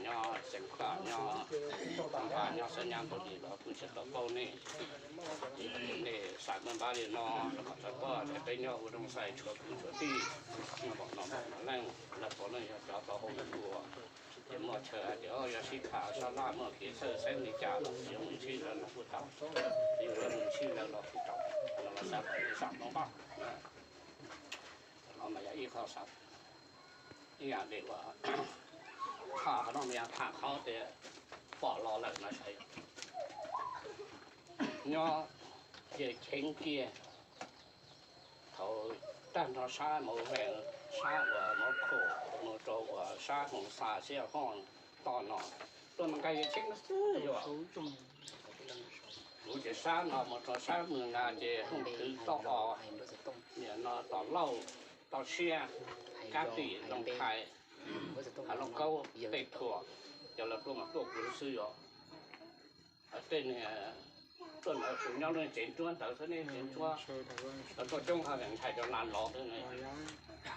nyob Xeev Khuam, nyob Tam Npaj, nyob Xab Nyab Npus Lis los kuj tsis tau paub nej. Nej xav muaj npab li no los kom txhob paub tias peb nyob ua Rooj Xais tshuav kwv tshuav tij, nyob npaum no npaum no leej, lawv puav leej yog cov tau hau lawv ua. Ces muaj chaw hais tias yog sib tham sab laj muaj kev txhawj xeeb li cas los yuav mus ntsib lawv los kuj tau, yuav mus ntsib lawv los kuj tau, no los xav kom nej xav tau npaj. Qhov no mas yog ib qho xav, ib yam li uas tham qhov no mas yog tham qhov tias pom los lawm no sav. Nyob ces cheeb kiag thaum tag nrho sab Mauv Vees, sab uas Mauv Khum mus rau uas sab Hoo Xa Xiab Hoj toj no, tuaj mus nqaij yawg Cheeb no xwb yom. Kuv ces sab no mus rau sab Mws Nas ces Hooj Khwv toj os, nim no Tom Lauj, Toj Siab, Kab Tim, Looj Thais, Hav Looj Kaub, Tej Thuam, cov lawv tuaj mas tuaj kuv xwb yom. Tej niag tuaj ntawd tsuas nyob lub tsev ntsuab ntawd xwb ne, tsev ntsuab, lawv tuaj coob hais tias ntshai cov nas los xwb ne.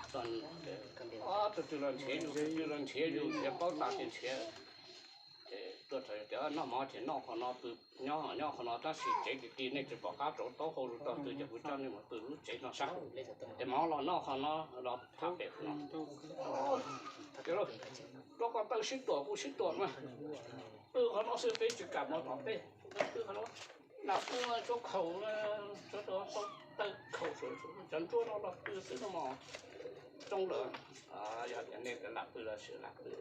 Tus twg los nrhiav yus, tus twg los nrhiav yus, nrhiav paub tas ces nrhiav. Ces tuaj tias noj mov ces noj qhov no, pw nyob nyob qhov no, tab sis tsev ti ti nej tsis pom qab rau taub hau rau tog twg ces kuv coj nej mus pw lub tsev no sab. Ces mov los noj qhov no, los tham pem qhov no. Rau qhov taw sib tuam kuj sib tuam mas, pw qhov no xwb peb tsis kam mus tom tej, pw qhov no. Nas pw tsuav khaum, tsuav taw khaum, cov ntsuab no los pw xwb no mas zoo lawm. Yog tias nej lam pw los sis lam pw,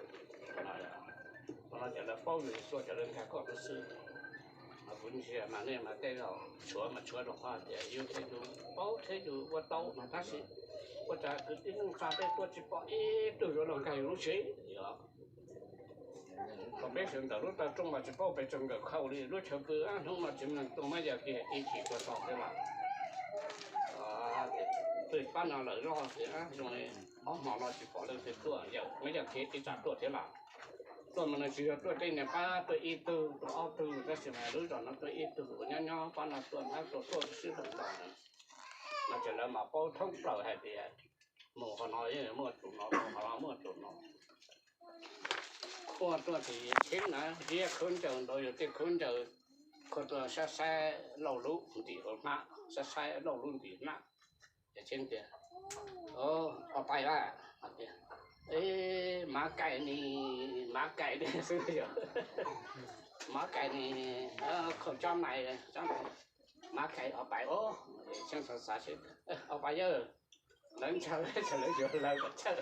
qhov no ces lawv paub yus tuaj ces lawv nkag koj tuaj xwb. Kuv ntsia mas nej mas tej zaum tshuav mas tshuav rau qhov tias yus thiab yus paub thiab yus ua tau mas tab sis ua cas kwv tij neej tsa tej tuaj tsis pom ib tug yuav los nkag yus lub tsev yom. Thaum peb sawv ntawm lub taw rooj mas tsis paub pes tsawg nkawm khau li lub chaw pw, hnub no tsis muaj neeg tuaj, muab yawg kiag ib chim tuaj txog thiab lawm. Twb pab no lawm zoj tias zoo li ob hmo no tsis pom leej twg tuaj, yawg muab yawg kiag ib tsam tuaj thiab lawm. Tuaj mas nws tsis yog tuaj tej niag pab tuaj ib tug tuaj ob tug, tab sis mas lub zos no tuaj ib tug, nyob nyob pab no tuaj, ntab tuaj tuaj sib hlub ntau. No ces lawv mas paub thoob plaws hais tias mus qhov no yeej muaj tus no, mus qhov no muaj tus no. Khuaj tuaj ces Cheeb na ziab khaub ncaws ntawd, yog tej khaub ncaws, khuaj tuaj saib saib lauj lub ntim hauv hnab, saib saib lauj lub ntim hnab. Ces Cheeb tias, Os pais a, mav kais ni, mav kais ni xwb yog, mav kais ni, khaum tsob nais, mav kais os pais os. Cheeb xav xav seb, Os pais yawg, lawv ntshaw, lawv yuav lawv kom tsawg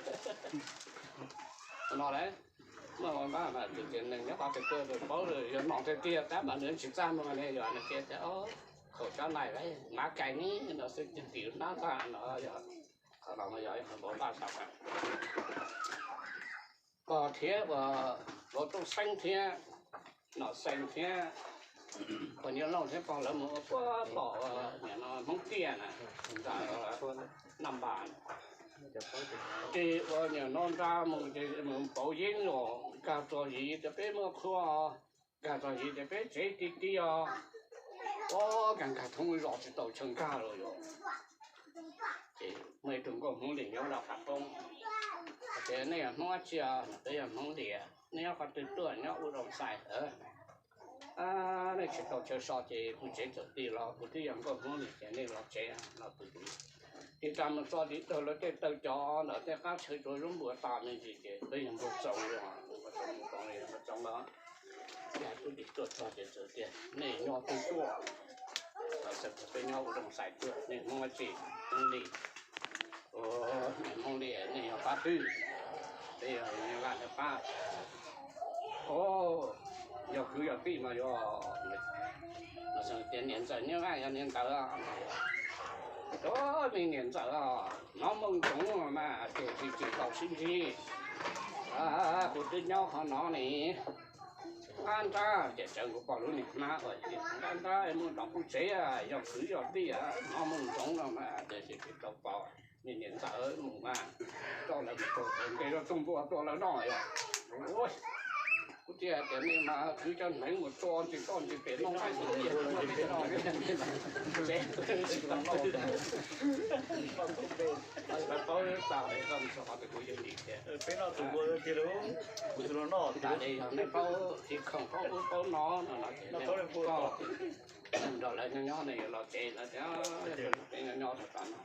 no lawm. Muaj ua npab mas tus tias neeg nyob qhov twg tuaj tus paub yog no tiag tiag, tab mas nws tsis txaj muag li yog nws tias, Khaum tsob nais, mav kais ni no xwb, tim hnab ntag no yog. Qhov no yog ib qho npau npaj xav kom thiab uas vauv Tooj Xeeb thiab Nom Xees thiab uas Nyiaj Lauj thiab pog lawv mus ua puag tom nim no Hmoob Tiaj na, nram Naj Npas. Ces ua nim no nra mus ces mus pauv yeeb los nkag txog yim tias peb muaj qhua, nkag txog yim tias peb tsev ti ti os. Ua nkag nkag thoob zos tsis tau chaw nkag los yog. Ces muaj ib tug nkauj Hmoob Lis nyob rau qab poob, hais tias nej yog Hmoob dab tsi os? Peb yog Hmoob Lis. Nej nyob qhov twg tuaj? Nyob ua Rooj Xais. Nej tsis tau chaw so ces kuv tsev txawm ti los kuv twb yog nkauj Hmoob Lis ces nej los tsev los pw. Ces tas mus txog tim tawg lawv tej taw cov ntawm tej qab tshawv tsuav zaub npua tas me ntsis ces peb yog npawg Txoov, npawg Txoov los, npawg Txoov los, yog twb dim tuaj txog ces txawm tias nej nyob twg tuaj? Txawm tias peb nyob ua Rooj Xais tuaj. Nej Hmoob dab tsi? Hmoob Lis. Hmoob Lis, nej yog pab twg? Peb yog Nyiaj Vaj pab. Yog kwv yog tij mas yog, tias niam ntxawm Nyiaj Vaj yog niam ntxawm. Cov me niam ntxawm os, hnov Moo Ntxoov mas ces tsis tsis tau sib ntsib. Kuv twb nyob qhov no ne. Nqab nrab ces tsawv kuv pog lub niag hnab uas nqab nrab muaj nrov kuj tsev, yog kwv yog tij, hnov Moo Ntxoov no mas ces tsis tsis tau pom. Me niam ntxawm mus mas coj lawv mus rau nqe zoj txooj npua tuaj lawm no yog. Kuv thiaj hais tias nej mas kwv cov hneev mus tso ntsis toj ntsis pem noj nqaij ntsis tiag, tsev tsis los noj. Paub tas li koj mus txog qhov twg kuv yeej dim tiag. Peb noj tus npua tiag lauj, kuv tus los noj tas li. Yog nej paub txiv khoom paub ub paub no no ces nej koj nrog lawv nyob nyob nej yuav los tsev lawv tias peb nyob nyob rau tas no.